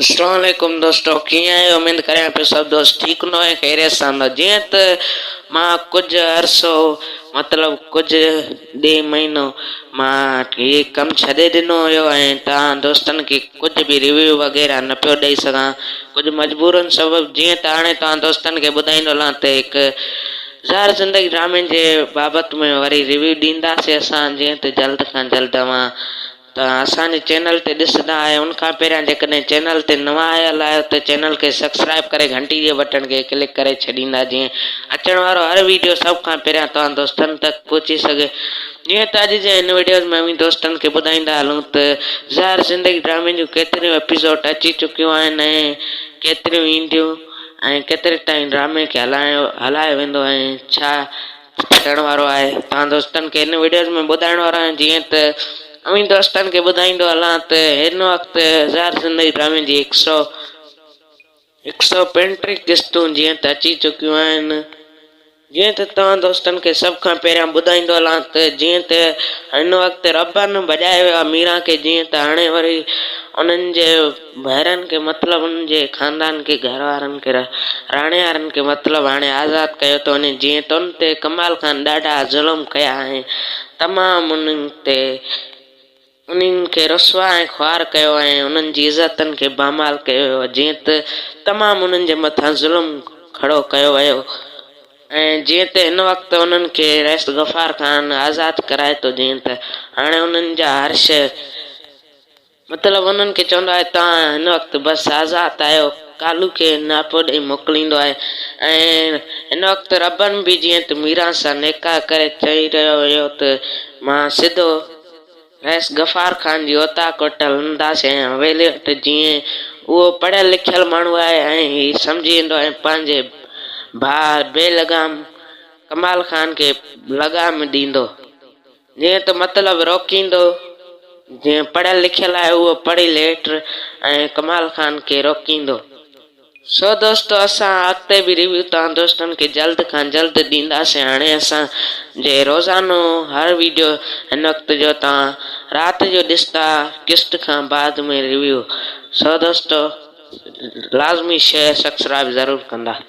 اسلام عليڪم دوستو ڪيئن آهيو اميد ڪريان پيو سڀ دوست ٺيڪ هوندو ۽ خيريت سان هوندو جيئن ته مان ڪجهه عرصو مطلب ڪجهه ڏينهن مهينو مان هي ڪم ڇڏي ڏنو هيو ۽ توهان دوستن کي ڪجهه به ريويو وغيره نه پيو ڏئي سگهان ڪجهه مجبورن سبب جيئن ته هاڻي توهان دوستن کي ٻڌائيندو هلان ته هڪ زهر زندگي ڊرامي جي بابت ۾ وري ريويو ڏينداسين اسان جيئن ته جلد کان جلد اوهان توهان اسان جي چينل تي ڏسندا آهيو ان کان پهريان جيڪڏهن چينل تي نوان آيل آهيو ته چينل کي سبسڪرائب ڪري گهنٽي جي بٽڻ کي ڪلڪ ڪري ڇڏيندا جيئن اچڻ وارو هر ويڊيو سڀ کان پهريان توهان دوستن تڪ پهچي سگهي جيئن ته اڄ جي هن ويڊيوز ۾ اوهين دوستن کي ٻڌائيندا هلون ته زهر زندگي ڊرامي جون ڪيتريون ايپيسوڊ اچي چڪيون آهن ۽ ڪيتريون اينديون ۽ ڪيتري تائين ڊرامي کي هلايو هلايو ويندو ۽ ڇا ٿيڻ وارو آهي توهان دوستن کي هن وڊيوز ۾ ٻڌائڻ وارو آهيان جيئن ته اوهين دوستن کي ٻڌائيندو هلان ته هن وقت زهر زندگي ڊرامي جي هڪ سو هڪ سو پنٽيهه قسطون جيئن ته اچي چڪيون آهن جيئن ته توهان دوستن کي سڀ کان پهريان ٻڌائيندو هلان ته جيئن ته هن وقت ربن ڀڄايو ويو آهي ميران کي جيئن ته هاڻي وري انهن جي ڀائرن کي مطلب انهن جي خاندان کي گهر وارن کي راڻيارن کي مطلب هاڻي آزاد ڪيو ٿو وڃي جيئن ته ان تي ڪمال خان ڏاڍا ظلم ڪيا ۽ تمام انهن تي انهن کي رسوا ۽ خوار ڪيو ۽ انهن جي عزتن کي بامال ڪيو ويو جيئن ته تمام انهن جي مٿان ظلم کڙو ڪيو ويو ۽ جيئن ته هن وقت انهن کي رئيس غفار خان آزاد ڪرائي ٿو جيئن ته هاڻي انهن جا هر شيء مطلب انهن کي چوندو آهي توهان هن وقت بس آزاد آهيو. ڪالو کي ناپو ڏئي موڪليندو آهي ۽ هن وقت ربن به جيئن ته ميران سان نڪاح ڪري چئي رهيو هيو ته مان سڌو رئيس غفار خان جي اوطاق وٽ هلنداسين ۽ حويلي وٽ جيئن اهو پڙهيل لکيل ماڻهو آهي ۽ هي سمجهي ويندو ۽ پنهنجي ڀاء بي لگام ڪمال خان کي لگام ڏيندو. جيئن ته مطلب روڪيندو، جيئن پڙهيل لکيل آهي اهو پڙهي ليٽر ۽ ڪمال خان کي روڪيندو. سو دوستو اسان اڳتي به ريويو توهان دوستن کي جلد کان جلد ڏينداسين هاڻي اسان جي روزانو هر ويڊيو هن وقت جو توهان رات جو ڏسندا قسط کان بعد ۾ ريويو سو دوستو لازمي شيئر سبسڪرائب ضرور ڪندا.